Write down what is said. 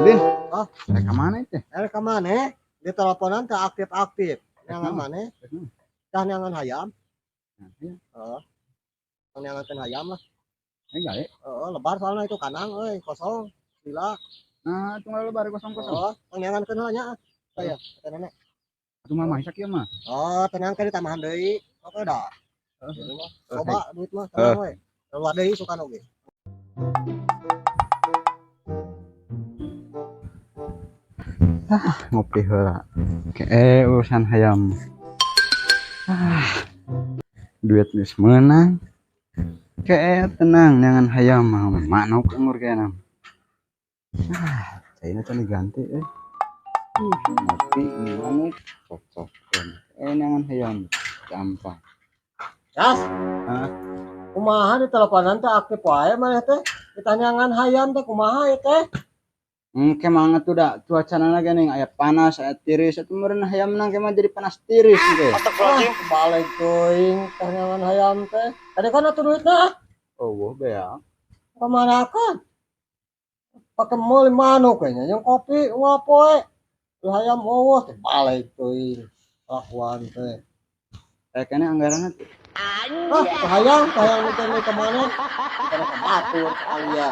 Din. Ah. Rek ka mana itu? Ka mana? Di teleponan teh aktif-aktif. Neangan Naon? Mana? Rek naon? Tah neangan hayam. Nah, iya. Heeh. Neangankeun hayam lah. Eh, gawe. Heeh, lebar soalnya itu kandang euy, kosong. Lila. Nah, tunggal lebar kosong-kosong. Heeh, neangankeun heula nya. Oh ya, nenek. Atuh mah masak ieu mah. Oh, tenang kan ditambahan deui. Oke dah. Heeh. Gitu mah. Coba duit mah tenang we. Keluar deui sukan oge. Ngopi heula. Oke, urusan hayam. Ah. Duit geus meunang. Oke, tenang neangan hayam mah manuk anggur kayakna. Ah, caina can diganti eh. Ngopi manuk cocok. Eh, neangan hayam gampang. Yas. Hah? Kumaha di teleponan teh aktif wae maneh teh? Ditanyangan hayam teh kumaha ieu teh? Engke manget tuh dah cuacana geuning aya panas, aya tiris, atuh meureun hayam nang mah jadi panas tiris engke. Ah, balik teuing tanyangan hayam teh. Tadi kan atuh duitna Oh, bea. Kemana kan? Pakai meuli manuk kayaknya, yang kopi ngapoe. Lu hayam eueuh teh balik teuing. Kelakuan teh. Eh, kayaknya anggarannya tuh. Ah, hayam, hayam teh ke mana? Kana ke batur sekalian.